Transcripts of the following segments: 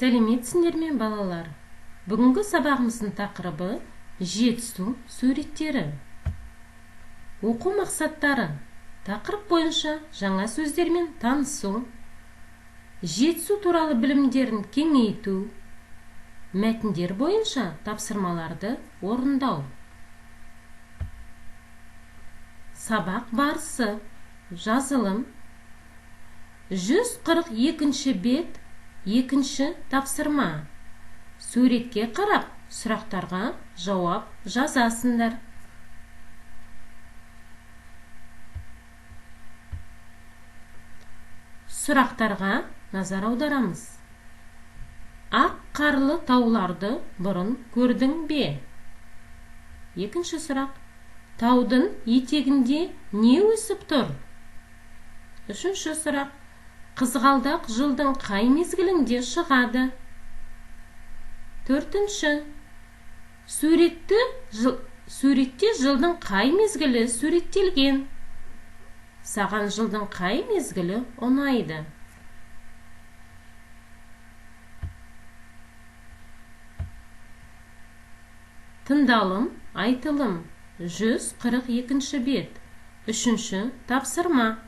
Сәлеметсіңдер ме, балалар? Бүгінгі сабағымыздың тақырыбы жетісу суреттері. Оқу мақсаттары: тақырып бойынша жаңа сөздермен танысу, жетісу туралы білімдерін кеңейту, мәтіндер бойынша тапсырмаларды орындау. Сабақ барысы. Жазылым. 142 бет, екінші тапсырма. Суретке қарап, сұрақтарға жауап жазасыңдар. Сұрақтарға назар аударамыз. Ақ қарлы тауларды бұрын көрдің бе? Екінші сұрақ. Таудың етегінде не өсіп тұр? Үшінші сұрақ. Қызғалдақ жылдың қай мезгілінде шығады? Төртінші. Суретте жылдың қай мезгілі суреттелген? Саған жылдың қай мезгілі ұнайды? Тыңдалым, айтылым. 142 бет. Үшінші тапсырма.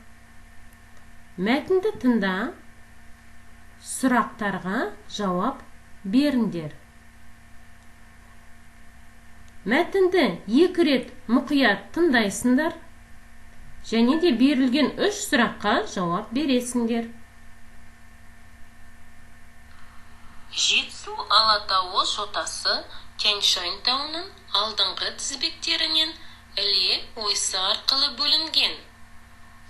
Мәтінді тыңда, сұрақтарға жауап беріңдер. Мәтінді 2 рет мұқият тыңдайсыңдар және де берілген 3 сұраққа жауап бересіңдер. Жетісу Алатауы жотасы Тянь-Шань тауының алдыңғы тізбектерінен Іле ойысы арқылы бөлінген.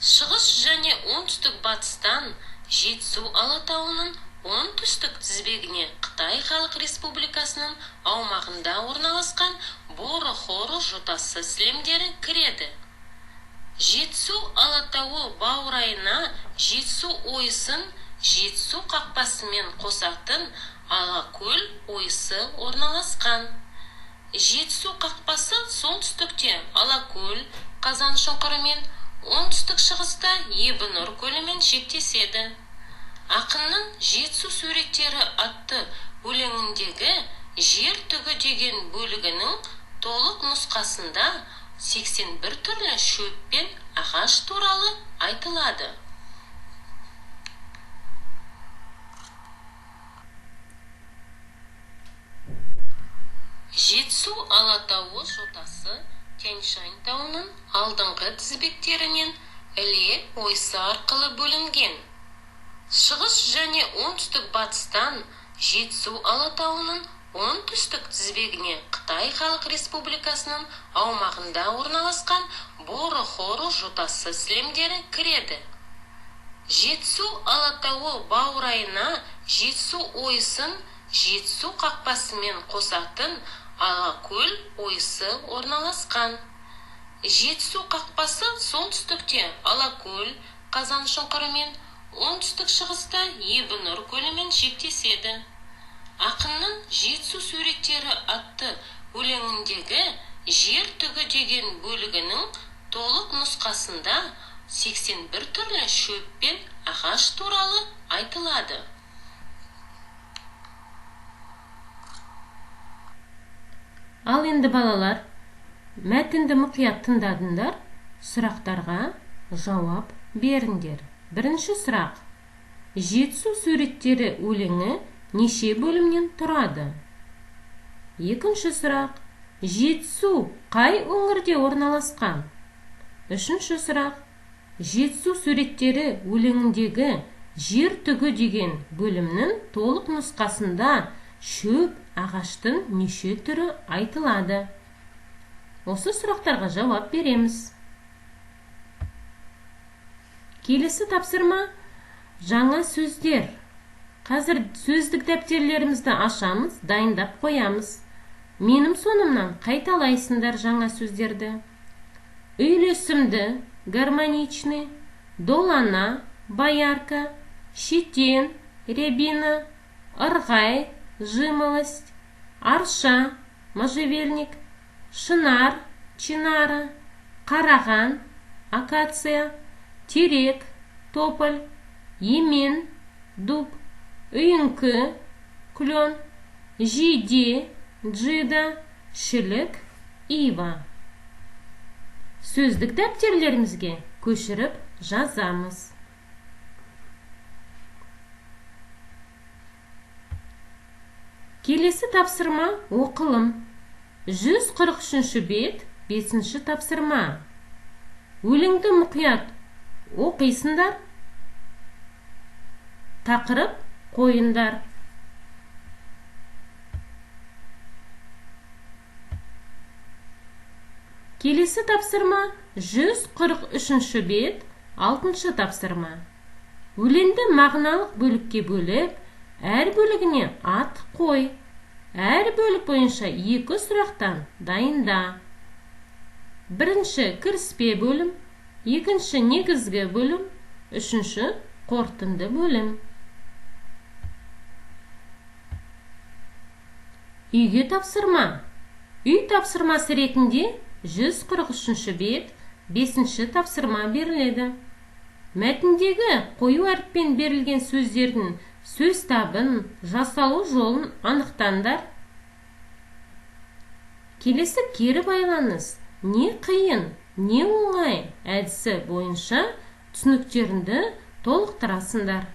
Шығыс және оңтүстік батыстан Жетісу Алатауының оңтүстік тізбегіне Қытай Халық Республикасының аумағында орналасқан Боры-Хоро жотасы сілемдері кіреді. Жетісу Алатауы баурайына Жетісу ойысын Жетісу қақпасымен қосатын Алакөл ойысы орналасқан. Жетісу қақпасы солтүстікте Алакөл Қазан шұңқырымен, оңтүстік шығыста Ебінұр көлімен шектеседі. Ақынның Жетісу суреттері атты өлеңіндегі жер түгі деген бөлігінің толық нұсқасында 81 түрлі шөп пен ағаш туралы айтылады. Жетісу Алатауы жотасы Тянь-Шань тауының алдыңғы тізбектерінен Іле ойысы арқылы бөлінген. Шығыс және оңтүстік батыстан Жетісу Алатауының оңтүстік тізбегіне Қытай Халық Республикасының аумағында орналасқан Боры-Хоро жотасы сілемдері кіреді. Жетісу Алатауы баурайына Жетісу ойысын Жетісу қақпасымен қосатын Алакөл ойысы орналасқан. Жетісу қақпасы солтүстікте Алакөл Қазан шұңқырымен, оңтүстік шығыста Ебінұр көлімен шектеседі. Ақынның Жетісу суреттері атты өлеңіндегі жер түгі деген бөлігінің толық нұсқасында 81 түрлі шөп пен ағаш туралы айтылады. Ал енді балалар, мәтінді мұқият тыңдадыңдар, сұрақтарға жауап беріңдер. Бірінші сұрақ. Жетісу суреттері өлеңі неше бөлімнен тұрады? Екінші сұрақ. Жетісу қай өңірде орналасқан? Үшінші сұрақ. Жетісу суреттері өлеңіндегі жер түгі деген бөлімнің толық нұсқасында шөп ағаштың неше түрі айтылады? Осы сұрақтарға жауап береміз. Келесі тапсырма жаңа сөздер. Қазір сөздік дәптерлерімізді ашамыз, дайындап қоямыз. Менің сонымнан қайталайсыңдар жаңа сөздерді. Үйлесімді, гармоничный, долана, боярка, шетен, рябина, ырғай, жимолость, арша, можжевельник, шынар, чинара, қараған, акация, терек, тополь, емен, дуб, үйіңкі, клен, жиде, джида, шілік, ива. Сөздік дәптерлерімізге көшіріп жазамыз. Келесі тапсырма оқылым. 143-ші бет, 5-ші тапсырма. Өлеңді мұқият оқисыңдар. Тақырып қойыңдар. Келесі тапсырма 143-ші бет, 6-шы тапсырма. Өлеңді мағыналық бөлікке бөліп, әр бөлігіне ат қой. Әр бөлік бойынша 2 сұрақтан дайында. Бірінші кіріспе бөлім, екінші негізгі бөлім, үшінші қорытынды бөлім. Үйге тапсырма. Үй тапсырмасы ретінде 143-ші бет, 5-ші тапсырма беріледі. Мәтіндегі қою әріппен берілген сөздердің сөз табын, жасалу жолын анықтаңдар. Келесі кері байланыс не қиын, не оңай әдісі бойынша түсініктеріңді толықтырасыңдар.